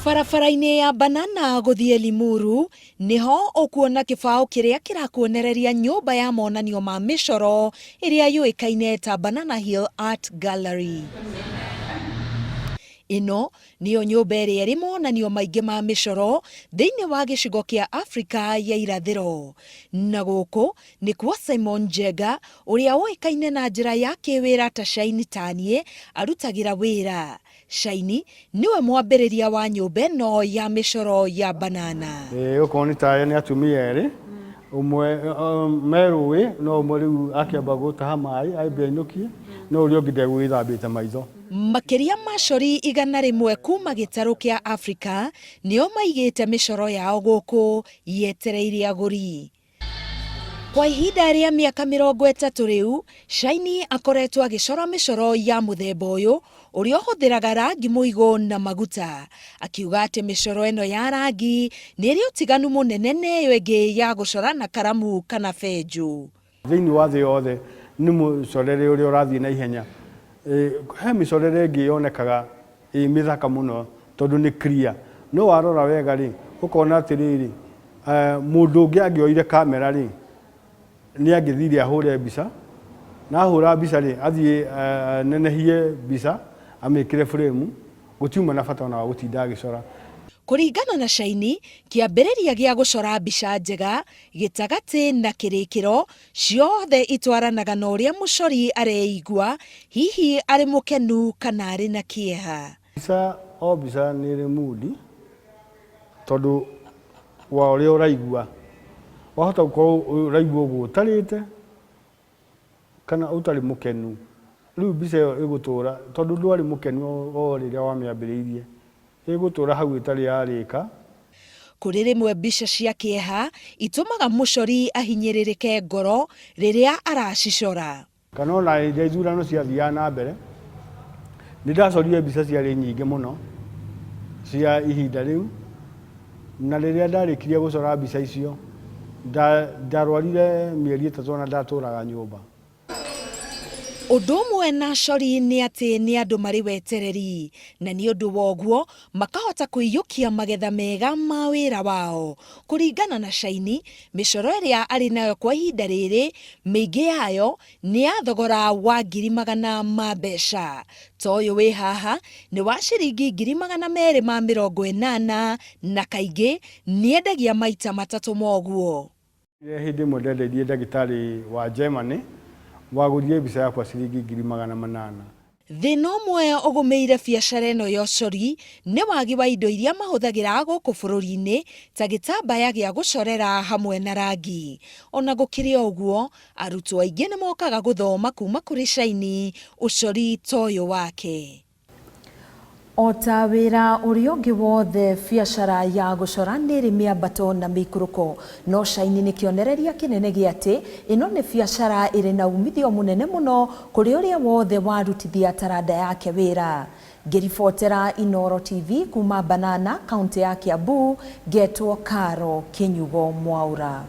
Barabara-inĩ ya Banana gũthiĩ Limuru nĩho ũkuona kĩbaũ kĩrĩa kĩrakuonereria nyũmba ya monanio ma mĩcoro ĩrĩa yũĩkaine ta Banana Hill Art Gallery. Ĩno nĩyo nyũmba ĩrĩa ĩrĩ monanio maingĩ ma mĩcoro thĩinĩ wa gĩcigo kĩa Afrika ya irathĩro. Na gũkũ nĩkuo Simon Njenga ũrĩa ũĩkaine na njĩra ya kĩwĩra ta Shaini Tanie arutagĩra wĩra. Shaini nĩwe mwambĩrĩria wa nyũmba ĩno ya mĩcoro ya Banana. Ĩĩ okorwo nĩ ta aya nĩ atumia erĩ, ũmwe me rũĩ no ũmwe rĩu akĩamba gũtaha maĩ ambe ainũkie, no ũrĩa ũngĩ ndegũgĩthambĩte maitho. Makĩria ma acori 100 kuma gĩtarũ kĩa Afrika nĩo maigĩte mĩcoro yao gũkũ yetereire agũri. Kwa ihinda rĩa mĩaka 30 rĩu, Shaini akoretwo agĩcora mĩcoro ya mũthemba ũyũ ũrĩa ũhũthĩraga rangi mũigũ na maguta. Akiuga atĩ mĩcoro ĩno ya rangi nĩ ĩrĩ ũtiganu mũnene na ĩyo ĩngĩ ya gũcora na karamu kana benjũ. Thĩinĩ wa thĩ yothe nĩ mũcorere ũrĩa ũrathiĩ na ihenya. He mĩcorere ĩngĩ yonekaga ĩ mĩthaka mũno tondũ nĩ clear, no warora wega rĩ, ũkona atĩrĩrĩ, mũndũ ũngĩ angĩoire kamera rĩ, nĩ angĩthire ahũre mbica, na ahũra mbica rĩ, athiĩ anenehie mbica, amĩkĩre frame, gũtiuma na bata ona wa gũtinda agĩcora. Kũringana na Shaini, kĩambĩrĩria gĩa gũcora mbica njega, gĩtagatĩ na kĩrĩkĩro, ciothe itwaranaga na ũrĩa mũcori areigua, hihi arĩ mũkenu kana arĩ na kĩeha. Mbica o mbica nĩ ĩrĩ mood tondũ wa ũrĩa ũraigua. Wahota gũkorwo ũraigua ũguo ũtarĩte kana ũtarĩ mũkenu. Rĩu mbica ĩyo ĩgũtũra tondũ ndwarĩ mũkenu o rĩrĩa wamĩambĩrĩirie, ĩgũtũra hau ĩtarĩ yarĩka. Kũrĩ rĩmwe mbica cia kĩeha itũmaga mũcori ahinyĩrĩrĩke ngoro rĩrĩa aracicora. Kana ona rĩrĩa ithurano ciathiaga na mbere, nĩ ndacorire mbica ciarĩ nyingĩ mũno cia ihinda rĩu, na rĩrĩa ndarĩkirie gũcora mbica icio, ndarwarire mĩeri 3 na ndatũraga nyũmba. Ũndũ ũmwe na acori nĩ atĩ nĩ andũ marĩ wetereri, na nĩ ũndũ wa ũguo makahota kũiyũkia magetha mega ma wĩra wao. Kũringana na Shaini, mĩcoro ĩrĩa arĩ nayo kwa ihinda rĩrĩ, mĩingĩ yayo nĩ ya thogora wa ngiri magana ma mbeca. Ta ũyũ wĩ haha nĩ wa ciringi 280,000 na kaingĩ nĩendagia maita matatũ ma ũguo. Hĩndĩ ĩmwe ndendeirie ndagĩtarĩ wa Germany wagũrire mbica yakwa ciringi 800,000. Thĩna ũmwe ũgũmĩire biacara ĩno ya ũcori nĩ wagi wa indo iria mahũthagĩra gũkũ bũrũri-inĩ ta gĩtambaya gĩa gũcorera hamwe na rangi. Ona gũkĩrĩ o ũguo, arutwo aingĩ nĩ mokaga gũthoma kuma kũrĩ Shaini ũcori ta ũyũ wake. O ta wĩra ũrĩa ũngĩ wothe, biacara ya gũcora nĩ ĩrĩ mĩambato na mĩikũrũko. No Shaini nĩ kĩonereria kĩnene gĩa atĩ ĩno nĩ biacara ĩrĩ na umithio mũnene mũno kũrĩ ũrĩa wothe warutithia taranda yake wĩra. Ngĩribotera Inooro TV kuma Banana, kauntĩ ya Kiambu, ngetwo Caro Kĩnyugo Mwaũra.